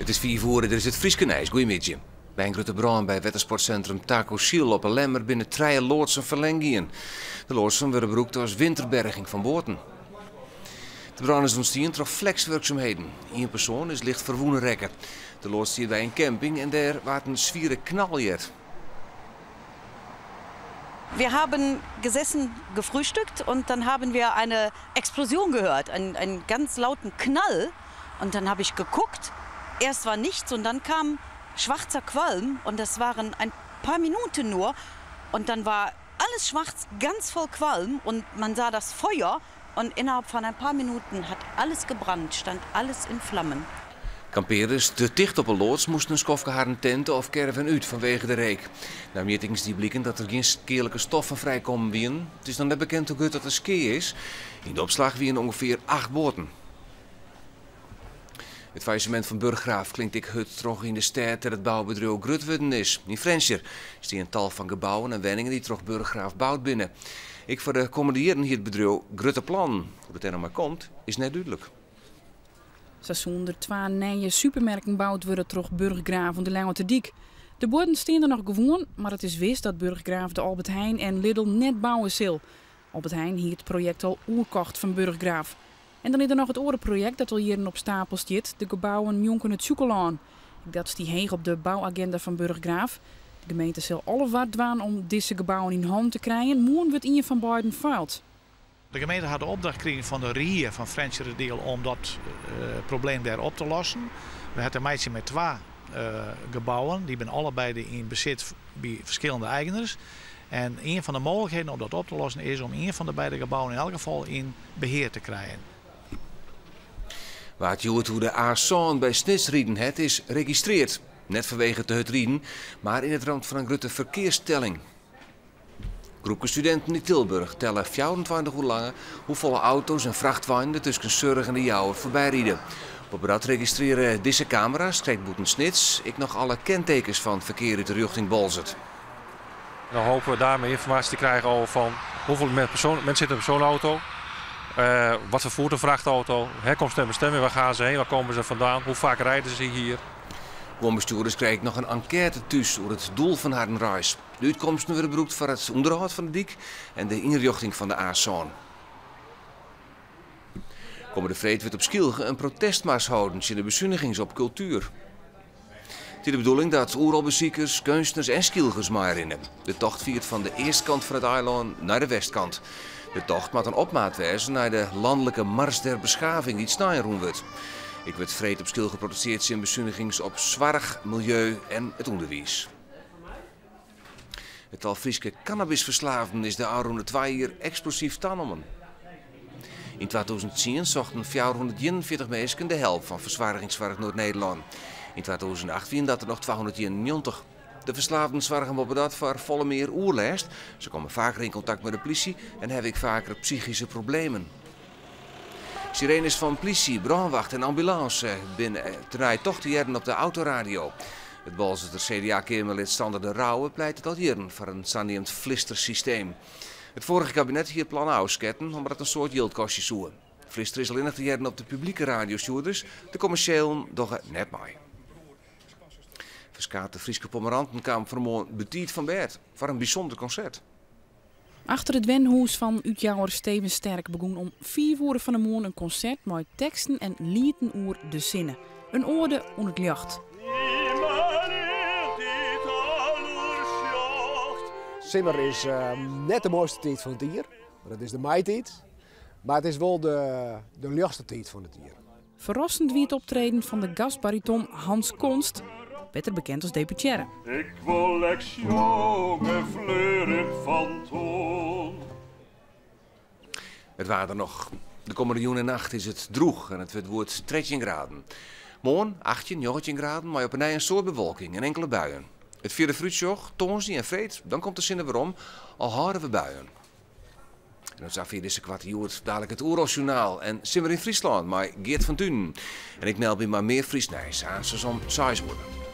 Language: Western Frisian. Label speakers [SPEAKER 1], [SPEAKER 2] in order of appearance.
[SPEAKER 1] It is fiif oere, dit is it Fryske nijs. Goeiemiddei. By in grutte brân by wettersportsintrum Taco Syl op 'e Lemmer binne trije loadsen ferlern gien. De loadsen wurde brûkt as winterberging fan boaten. De brân is ûntstien troch flekswurksumheden. Ien persoan is licht ferwûne rekke. De loads stiet by in camping en dêr waard in swiere knal heard.
[SPEAKER 2] Wir haben gesessen, gefrühstückt und dann haben wir eine Explosion gehört, einen, einen ganz lauten Knall. Und dann habe ich geguckt, erst war nichts und dann kam schwarzer Qualm und das waren ein paar Minuten nur. Und dann war alles schwarz, ganz voll Qualm und man sah das Feuer und innerhalb von ein paar Minuten hat alles gebrannt, stand alles in Flammen.
[SPEAKER 1] Kampearders te ticht op 'e loads moasten in skoftke harren tinte of caravan út fanwege de reek. Nei mjittings die bliken dat der gjin skealike stoffen frijkommen wienen. It is noch net bekend hoe grut dat de skea is. Yn de opslach wienen ûngefear acht boaten. It faillissemint fan Burggraaff klinkt ek hurd troch yn de stêd dêr't it boubedriuw grut wurden is. Yn Frjentsjer stean tal fan gebouwen en wenningen dy't troch Burggraaff boud binne. Ek foar de kommende jierren hie it bedriuw grutte plannen. Hoe't it dêr no mei komt, is net dúdlik.
[SPEAKER 3] Sa soene der twa nije supermerken boud wurde troch Burggraaff oan de Ljouwerterdyk. De buorden stean der noch gewoan, mar it is wis dat Burggraaff de Albert Heijn en Lidl net bouwe sil. Albert Heijn hie it projekt al oerkocht fan Burggraaff. En dan is der noch it oare projekt dat al jierren op stapel stiet, de gebouwen njonken it Sjûkelân. Ek dat stie heech op de bouagenda fan Burggraaff. De gemeente sil alle war dwaan om dizze gebouwen yn hannen te krijen. Moarn wurdt ien fan beiden feild.
[SPEAKER 4] De gemeente hat de opdracht krigen fan de rie fan Frjentsjerteradiel om dat probleem dêr op te lossen. We ha te meitsjen mei twa gebouwen, dy binne allebeide yn besit by ferskillende eigeners. En ien fan de mooglikheden om dat op te lossen is om ien fan de beide gebouwen yn elk gefal yn behear te krijen.
[SPEAKER 1] Wa't hjoed oer de A sân by Snits riden hat, is registreard. Net fanwege te hurd riden, mar yn it ramt fan in grutte ferkearstelling. Groepke studinten yn Tilburg telle 24 oer lang hoefolle auto's en frachtweinen der tusken Surch en De Jouwer foarby ride. Boppedat registrearje dizze kamera's krekt bûten Snits ek noch alle kentekens fan ferkear út de rjochting Boalsert.
[SPEAKER 5] Dan hopen we daarmee informatie te krijgen over van hoeveel mensen zitten in zo'n auto, wat vervoert een vrachtauto, herkomst en bestemming, waar gaan ze heen, waar komen ze vandaan, hoe vaak rijden ze hier.
[SPEAKER 1] Guon bestjoerders krije ek noch in enkête thús oer it doel fan harren reis. De útkomsten wurde brûkt foar it ûnderhâld fan de dyk en de ynrjochting fan de A sân. Kommende freed wurdt op Skylge in protestmars holden tsjin de besunigings op kultuer. It is de bedoeling dat Oerolbesikers, keunstners en Skylgers meirinne. De tocht fiert fan de eastkant fan it eilân nei de westkant. De tocht moat in opmaat wêze nei de lanlike Mars der Beschaving dy't snein rûn wurdt. Ek wurdt freed op Skylge protestearre tsjin besunigings op soarch, miljeu en it ûnderwiis. It tal Fryske cannabisferslaafden is de ôfrûne twa jier eksplosyf tanommen. Yn 2010 sochten 441 minsken de help fan Fersoargingssoarch Noard-Nederlân. Yn 2008 wiene dat der noch 291. De ferslaafden soargen boppedat foar folle mear oerlêst. Se komme faker yn kontakt mei de plysje en hawwe ek faker psychyske problemen. Sirenes fan plysje, brânwacht en ambulânse binne tenei toch te hearren op de autoradio. It Boalserter CDA-keamerlid Sander de Rouwe pleitet al jierren foar in saneamd flistersysteem. It foarige kabinet hie it plan ôfsketten omdat it in soad jild kostje soe. Flister is allinnich te hearren op de publike radiostjoerders, de kommersjelen dogge net mei. Ferskate Fryske pommeranten kamen fan 'e moarn betiid fan bêd foar in bysûnder konsert.
[SPEAKER 3] Achter it wenhûs fan útjouwer Steven Sterk begûn om 5 oere fan 'e moarn in konsert mei teksten en lieten oer de sinne. In oade oan it ljocht.
[SPEAKER 6] Simmer is net de moaiste tiid fan it jier, mar it is de maitiid. Mar it is wol de, de ljochtste tiid fan it jier.
[SPEAKER 3] Ferrassend wie it optreden fan de gastbariton Hans Konst, better bekend as deputearre.
[SPEAKER 7] Ik wol ek sjonge fleurich fan toan.
[SPEAKER 1] It waar dan noch. De kommende jûn en nacht is it drûch en it wurdt goed 13 graden. Moarn 18, 19 graden, mei op 'e nij in soad bewolking en inkele buien. It fierdere foarútsjoch, tongersdei en freed, dan komt de sinne werom, al hâlde we buien. En dan safier dizze Koarte Hjoed dalik it Oerolsjoernaal en Simmer yn Fryslân mei Geert van Tunen. En ik meld my mei mear Frysk nijs aansens om 6 oere.